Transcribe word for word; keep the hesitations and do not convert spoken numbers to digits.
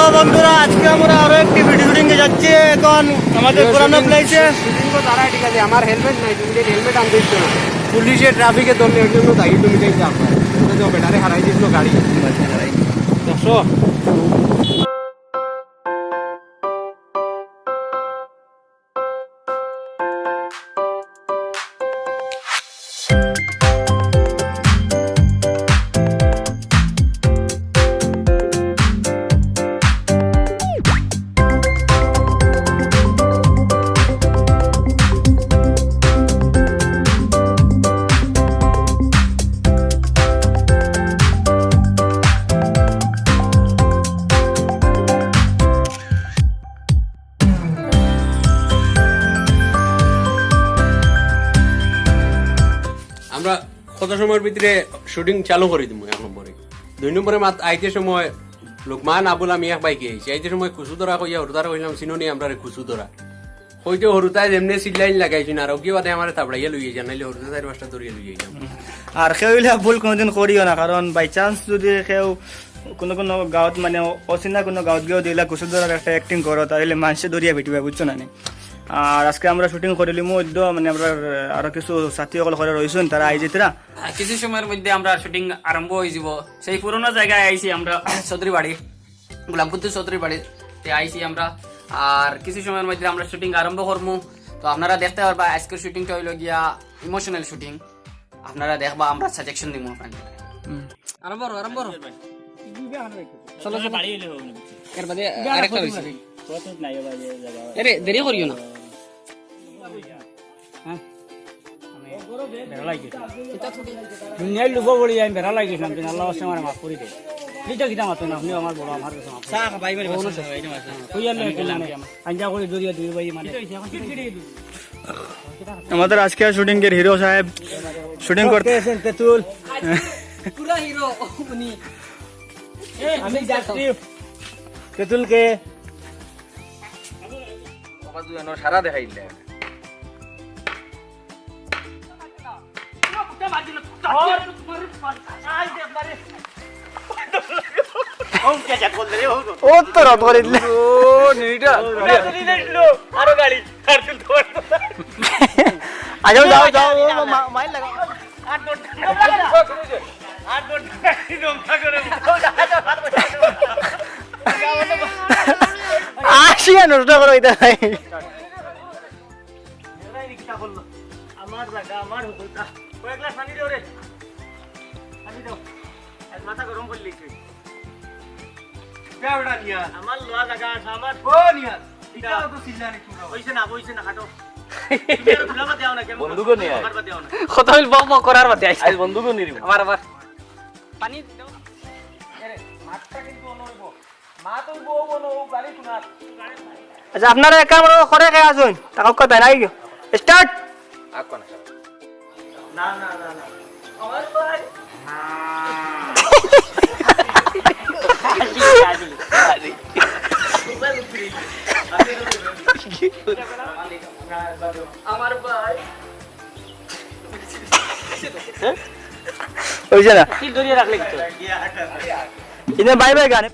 তো বন্ধুরা, আজকে আমরা আরো একটি ভিডিও শুটিং এ যাচ্ছি। এখন আমাদের পুরানো প্লেসে। শুটিং তো তারা ঠিক আছে, আমার হেলমেট নাই, তুমি হেলমেট আনতে দিচ্ছ না। পুলিশে ট্রাফিকে ধরলে এর জন্য দায়ী তুমি, তাই তো আপনার। তো ব্যাটারে হারাই দিছিল গাড়ি। দেখছো? আমরা কত সময়র ভিতরে শুটিং চালু করি দিমু এক নম্বরে। দুই নম্বরে মাত আইতে সময় লুকমান আবুল আমি এক বাইকে আইছি। আইতে সময় কুচু ধরা কইয়া হুরুতারে কইলাম, "চিনো নি আমরারে কুচু ধরা?" কইতে হুরুতায় যেমনে চিল্লাইন লাগাইছইন, আর অগি বাদে আমারে থাবড়াইয়া লইয়া যান, নাইলে হুরুতা চাইর পাঁচটা ধরিয়া লইয়া যাইতাম। আর কেউ অইলে ভুল কোনোদিন করিও না, কারণ by chance যদি কেউ কোনো কোনো গাঁওত মানে অচিনা কোনো গাঁওত গিয়েও দিলা কুচু ধরার একটা অ্যাক্টিং করো, তাহলে মানষে ধরিয়া পিটিবা, বুঝছো না নি? আর আজকে আমরা শুটিং করিলিমু অদ্য, মানে আমরা আরো কিছু সাথী অকল করে রইছইন, তারা আইজিতরা। আর কিছু সময়র মধ্যে আমরা শুটিং আরম্ভ অই যিবো। সেই পুরোনো জায়গায় আইছি আমরা চৌধুরী বাড়ি, গোলাম কুদ্দুস চৌধুরী বাড়িতে আইছি আমরা। আর কিছু সময়র মধ্যে আমরা শুটিং আরম্ভ করমু। তো আপনারা দেখতে পারবা আজকের শুটিংটা অইলো গিয়া ইমোশনাল শুটিং। আপনারা দেখবা, আমরা সাজেশন দিমু আপনাদের। আরম্ভ করো, আরম্ভ করো। চলো, চলো। এর বাদে আরেকটা রইছে। আরে, দেরি করিও না। হ্যাঁ? বেড়া লাগি। দুনিয়ার লোভ পড়ি আমি বেড়া লাগিছিলাম, কিন্তু আল্লাহ আসে আমারে মাফ করি দে। কিতা কিতা মাতো না, আপনি আমার বড়, আমার কাছে মাফ। চা খাবা, এই বাড়ি বসো, এই বাড়ি বসো। কই আর লই গেলাম? আঞ্জা করে দরিয়া দুই ভাই মানে। আমাদের আজকে শুটিং এর হিরো সাহেব শুটিং করতে আছেন তেতুল। পুরা হিরো উনি। আমি যাচ্ছি তেতুলকে। বাবা, তুই এনো সারা দেখাইলে। ও তো রদ করে দিলে। ও, নিটা। আরো গাড়ি। আর তুই ধর। আচ্ছা, যাও, যাও, ও মা-, মাইর লাগা। আসিয়া নষ্ট করো এটা ভাই। এরাই রিক্সা করলো। আমার জাগা, আমার হুকুমটা। কয়েক গ্লাস পানি দেও রে। পানি দেও। আজ মাথা গরম করলি তুই। কে ওটা নিয়া? আমার লওয়া জাগা আছে, আমার। ও নিয়া। এটা তো চিল্লা নি তোমরা। কইছে না, কইছে না, কাটো। তুমি আর গুলাবা দেও না, কেমন? বন্দুকও নিয়া। আমার বাদ দেও না। কথা হইল বক বক করার বাদে আইছে। আজ বন্দুকও নিরি। আবার, আবার। পানি দেও। এরে, মাতটা কিন্তু অন্য হইব। আচ্ছা, আপনারা এক কাম করো, করে কে আসুন, টাকা কত নাই গো। স্টার্ট। না, না, না, না। আমার ভাই। আমার ভাই। ওই যে না। কি ধরিয়ে রাখলে কিছু? ইনে বাই বাই গানে।